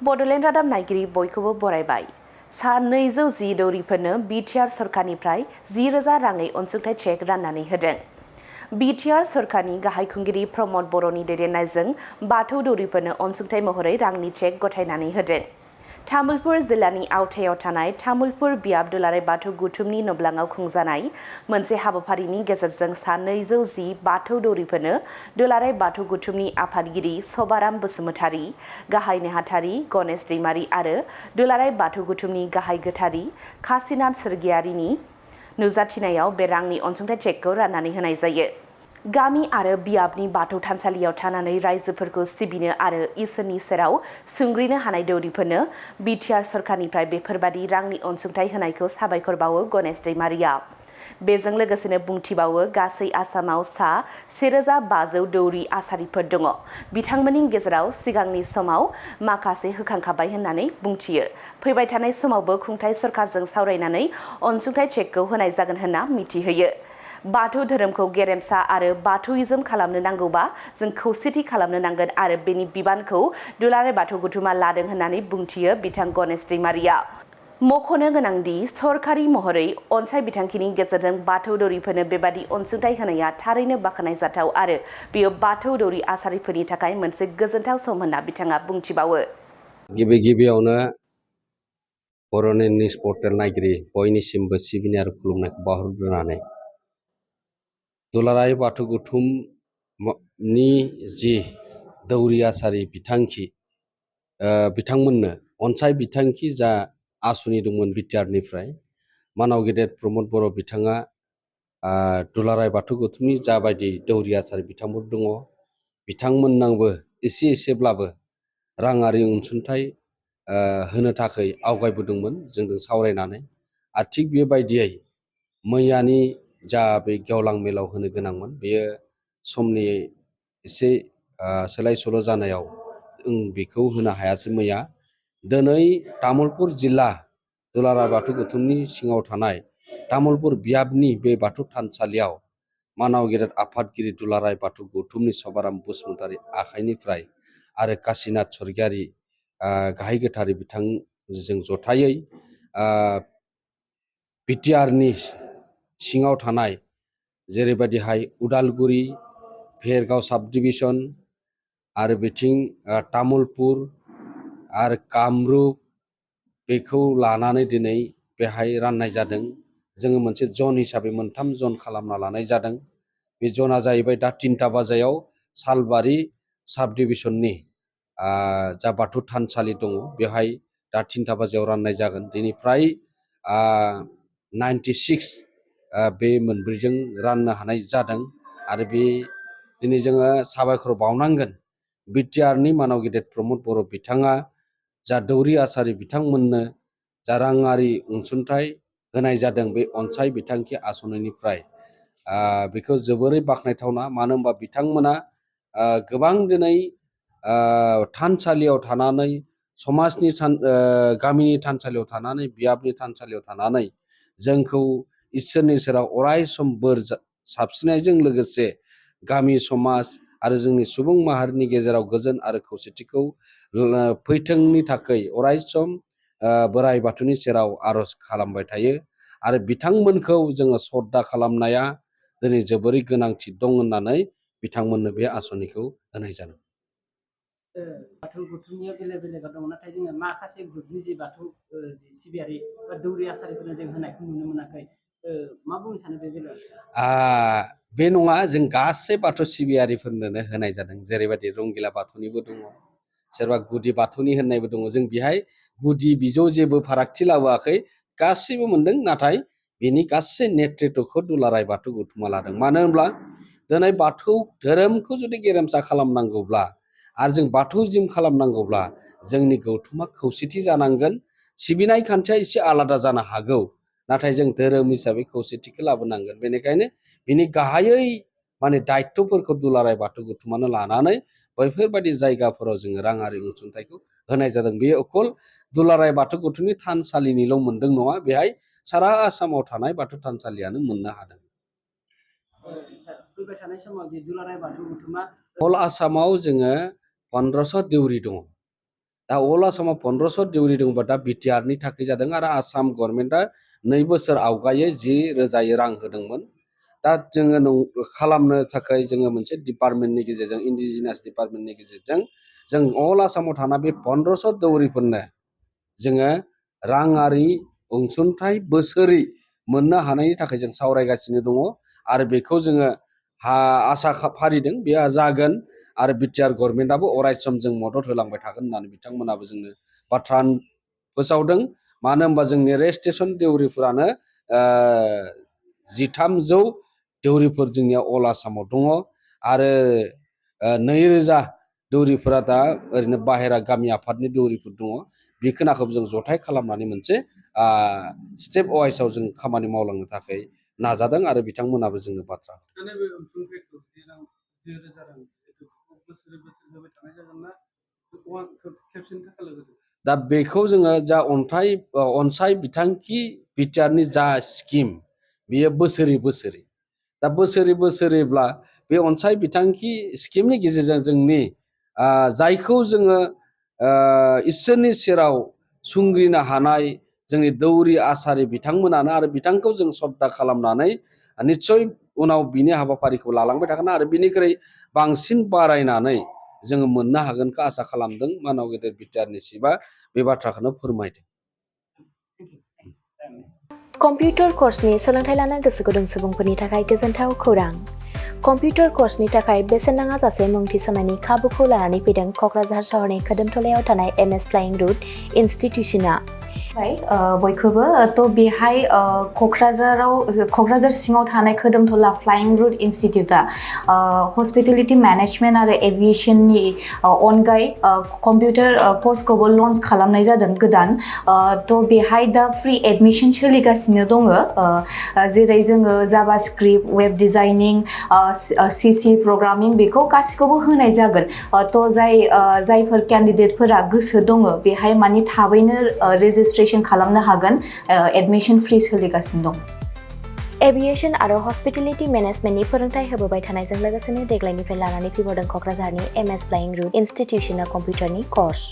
बड'लेण्ड रादाब नायगिरि बयखौबो बरायबाय। सा 210 दौरिफोरनो बिटिआर सरकारनिफ्राय 10,000 राङै अनसुंथाइ चेक राननानै होदों। बिटिआर सरकारनि गाहाय खुंगिरि प्रमद बर'नि दैदेननायजों बाथौ दौरिफोरनो अनसुंथाइ महरै रांनि चेक गथायनानै होदों। तामुलपुर जिल्लानि आवथायाव थानाय तामुलपुर बियाब दुलाराय बाथौ गुथुमनि नब्लाङाव खुंजानाय मोनसे हाबाफारिनि गेजेरजों सा 210 बाथौ दौरिफोरनो दुलाराय बाथौ गुथुमनि आफादगिरि सभाराम बसुमतारी, गाहाय नेहाथारि गणेश दैमारी आरो दुलाराय बाथौ गुथुमनि गाहाय गोथारि काशीनाथ सोरगियारिनि नुजाथिनायाव बे रांनि अनसुंथाइ चेकखौ राननानै होनाय जायो। गामि आरो बियाबनि बाथौ थानसालियाव थानानै रायजोफोरखौ सिबिनो आरो इसोरनि सेराव सुंग्रिनो हानाय दौरिफोरनो बिटिआर सरकारनिफ्राय बेफोरबादि रांनि अनसुंथाइ होनायखौ साबायखर बावो गणेश दैमारिया। बेजों लोगोसेनो बुंथिबावो गासै आसामाव सा 1,500 दौरि आसारिफोर दङ। बिथांमोननि गेजेराव सिगांनि समाव माखासे होखांखाबाय होननानै बुंथियो। फैबाय थानाय समावबो खुंथाय सरकारजों सावरायनानै अनसुंथाइ चेकखौ होनाय जागोन होनना मिथिहोयो। बाथौ धोरोमखौ गेरेमसा आरो बाथौइजम खालामनो नांगौबा जों खौसेथि खालामनो नांगोन आरो बेनि बिबानखौ दुलाराय बाथौ गुथुमा लादों होननानै बुंथियो बिथां गणेश दैमारिया। मख'नो गोनांदि सरकारि महरै अनसाय बिथांखिनि गेजेरजों बाथौ दौरिफोरनो बेबादि अनसुंथाइ होनाया थारैनो बाख्नायजाथाव आरो बेयो बाथौ दौरि आसारिफोरनि थाखाय मोनसे गोजोनथाव सम होनना बिथाङा बुंथिबावो। गिबियावनो बर'नि निउस पर्टेल नायगिरि बयनिसिमबो सिबिनाय आरो खुलुमनायखौ बावहरग्रोनानै दुलाराय बाथौ गुथुमनि जि दौरि आसारि बिथांखि बिथांमोननो अनसाय बिथांखि जा आसुनि दंमोन बिटिआरनिफ्राय मानाव गेदेर प्रमद बर' बिथाङा दुलाराय बाथौ गुथुमनि जाबायदि दौरि आसारि बिथांमोन दङ बिथांमोननावबो एसेब्लाबो राङारि अनसुंथाइ होनो थाखाय आवगायबोदोंमोन जोंजों सावरायनानै आरो थिग बेबायदियै मैयानि जा बे गेवलां मेलाव होनो गोनांमोन बेयो समनि एसे सोलाय सोल' जानायाव बेखौ होनो हायासै मैया। दिनै तामुलपुर जिल्ला दुलाराय बाथौ गुथुमनि सिङाव थानाय तामुलपुर बियाबनि बे बाथौ थानसालियाव मानाव गेदेर आफादगिरि दुलाराय बाथौ गुथुमनि सभाराम बसुमतारी आखाइनिफ्राय आरो काशीनाथ सोरगियारि गाहाय गोथारि बिथांजों जथायै बिटिआरनि सिङाव थानाय जेरैबायदिहाय उदालगुरि भेरगाव साब डिभिजन आरो बिथिं तामुलपुर आरो कामरुप बेखौ लानानै दिनै बेहाय राननाय जादों। जोङो मोनसे जन हिसाबै 3 जन खालामना लानाय जादों। बे जना जाहैबाय दा 3टा बाजायाव सालबारि साब डिभिजननि जा बाथौ थानसालि दङ बेहाय दा 3टा बाजायाव राननाय जागोन। दिनैफ्राय 96 बे मोनब्रैजों राननो हानाय जादों आरो बे दिनै जोङो साबायखर बावनांगोन बिटिआरनि मानाव गेदेर प्रमद बर' बिथाङा जा दौरि आसारि बिथांमोननो जा राङारि अनसुंथाइ होनाय जादों बे अनसाय बिथांखि आसनिनिफ्राय बेखौ जोबोरै बाख्नायथावना। मानो होनबा बिथांमोना गोबां दिनै थानसालियाव थानानै समाजनि गामिनि थानसालियाव थानानै बियाबनि थानसालियाव थानानै जोंखौ इसोरनि सेराव अराय सम बोर साबस्रिनायजों लोगोसे गामि समाज आरो जोंनि सुबुं माहारिनि गेजेराव गोजोन आरो खौसेथिखौ फैथोंनि थाखाय अराय सम बोराइ बाथौनि सेराव आर'ज खालामबाय थायो आरो बिथांमोनखौ जोङो श्रद्धा खालामनाया दिनै जोबोरै गोनांथि दं होननानै बिथांमोननो बे आसनिखौ होनाय जादों। बाथौ गुथुमनिया बेलेग दङ नाथाय जोङो माखासे ग्रुपनि जि बाथौ सिबियारि बा दौरि आसारिफोरनो जों होनायखौ नुनो मोनाखै। मा बुंनो सानो बे बेलायाव? बे नङा, जों गासै बाथौ सिबियारिफोरनोनो होनाय जादों। जेरैबायदि रंगिला बाथौनिबो दङ, सोरबा गुदि बाथौनि होननायबो दङ। जों बेहाय गुदि बिजौ जेबो फारागथि लाबोआखै, गासैबो मोनदों। नाथाय बिनि गासै नेतृत्वखौ दुलाराय बाथौ गुथुमा लादों। मानो होनब्ला दिनै बाथौ धोरोमखौ जुदि गेरेमसा खालामनांगौब्ला आरो जों बाथौइजम खालामनांगौब्ला जोंनि गौथुमा खौसेथि जानांगोन। सिबिनाय खान्थिया एसे आलादा जानो हागौ, नाथाय जों धोरोम हिसाबै खौसेथिखौ लाबोनांगोन। बेनिखायनो बिनि गाहायै दायित्वफोरखौ दुलाराय बाथौ गुथुमानो लानानै बैफोरबायदि जायगाफोराव जोङो राङारि अनसुंथाइखौ होनाय जादों। बेयो अकल दुलाराय बाथौ गुथुमनि थानसालिनिल' मोनदों नङा, बेहाय सारा आसामाव थानाय बाथौ थानसालियानो मोननो हादों। फैबाय थानाय समाव जे दुलाराय बाथौ गुथुमा अल आसामाव जोङो 1500 देउरि दङ। दा अल आसामाव 1500 देउरि दंबा दा बिटिआरनि थाखाय जादों आरो आसाम गभर्नमेन्टआ 2 बोसोर आवगायै 10,000 रां होदोंमोन। दा जोङो खालामनो थाखाय जोङो मोनसे डिपार्टमेन्टनि गेजेरजों इन्डिजिनियास डिपार्टमेन्टनि गेजेरजों जों अल आसामाव थाना बे 1500 दौरिफोरनो जोङो राङारि अनसुंथाइ बोसोरै मोननो हानायनि थाखाय जों सावरायगासिनो दङ आरो बेखौ जोङो आसा फारिदों बे जागोन आरो बिटिआर गभर्नमेन्टआबो अरायसम जों मदद होलांबाय थागोन होननानै बिथांमोनाबो जोंनो बाथ्रा फोसावदों। मानो होनबा जोंनि रेजिस्ट्रेसन देउरिफोरानो 1300 देउरिफोर जोंनिया अल आसामाव दङ आरो 2000 दौरिफोरा दा ओरैनो बाहेरा गामि आफादनि दौरिफोर दङ। बे खोनाखौ जों जथाय खालामनानै मोनसे स्टेप वाइसआव जों खामानि मावलांनो थाखाय नाजादों आरो बिथांमोनाबो जोंनो बाथ्रा दा बेखौ जोङो जा अनसाय बिथांखि बिटिआरनि जा स्किम बेयो बोसोरै दा बोसोरैब्ला बे अनसाय बिथांखि स्किमनि गेजेरजों जोंनि जायखौ जोङो इसोरनि सेराव सुंग्रिनो हानाय जोंनि दौरि आसारि बिथांमोनानो आरो बिथांखौ जों श्रद्धा खालामनानै निस्सय उनाव बिनि हाबाफारिखौ लालांबाय थागोन आरो बिनिख्रुइ बांसिन बारायनानै जोङो मोननो हागोनखौ आसा खालामदों मानव गेदेर बिटिआरनि सिबा बे बाथ्राखौनो फोरमायदों। कम्पिउटार कर्सनि सोलोंथाइ लानो गोसो गुदुं सुबुंफोरनि थाखाय गोजोनथाव खौरां। कम्पिउटार कर्सनि थाखाय बेसेन नाङा जासे मुं थिसननायनि खाबुखौ लानानै फैदों क'क्राझार सहरनि खोदोमथलायाव थानाय MS फ्लाइं रुट इनस्टिट्यूशना। बयखौबो बेहाय क'क्राझार सिङाव थानाय खोदोमथला फ्लाइं रुट इनस्टिट्यूटआ हस्पिटेलिटी मेनेजमेन्ट आरो एभिएशननि अनगायै कम्पिउटार कर्सखौबो लन्च खालामनाय जादों गोदान। बेहाय दा फ्रि एडमिशन सोलिगासिनो दङ, जेरै जोङो JavaScript, web designing, CC programming बेखौ गासिखौबो होनाय जागोन। जायफोर केन्डिडेटफोरा गोसो दङ बेहाय माने थाबैनो रेजिस्ट्रेशन खालामनो हागोन। एडमिशन फ्रि सोलिगासिनो दं। एभिएशन आरो हस्पिटेलिटी मेनेजमेन्टनि फोरोंथाय होबोबाय थानायजों लोगोसेनो देग्लायनिफ्राय लानानै फैबावदों क'क्राझारनि MS फ्लाइं रुट इनस्टिट्यूशना कम्पिउटारनि कर्स।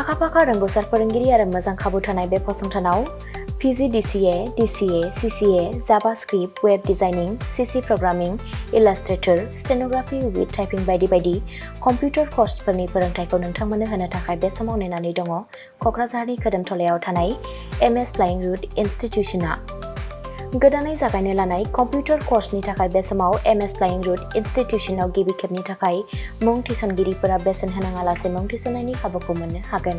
आखा-फाखा रोंगौसार फोरोंगिरि आरो मोजां खाबु थानाय बे फसंथानाव PG DCA, DCA, CCA, JavaScript, web designing, CC programming, illustrator, stenography with typing बायदि बायदि कम्पिउटार कर्सफोरनि फोरोंथायखौ नोंथांमोननो होनो थाखाय बे समाव नेनानै दङ क'क्राझारनि खोदोमथलायाव थानाय MS फ्लाइं रुट इनस्टिट्यूशना। गोदानै जागायनो लानाय कम्पिउटार कर्सनि थाखाय बे समाव MS फ्लाइं रुट इनस्टिट्यूशनाव गिबि खेबनि थाखाय मुं थिसनगिरिफोरा बेसेन होनाङालासे मुं थिसननायनि खाबुखौ मोननो हागोन।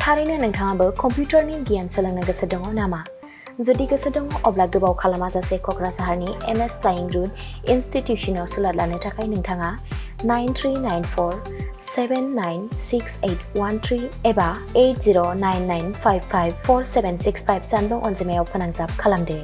थारैनो नोंथाङाबो कम्पिउटारनि गियान सोलोंनो गोसो दङ नामा? जुदि गोसो दङ अब्ला गोबाव खालामाजासे क'क्राझारनि MS फ्लाइं रुट इनस्टिट्यूशनाव सोलों लानो थाखाय नोंथाङा 9394796813 एबा 8099554765 जानबुं अनजिमायाव फोनांजाब खालामदो।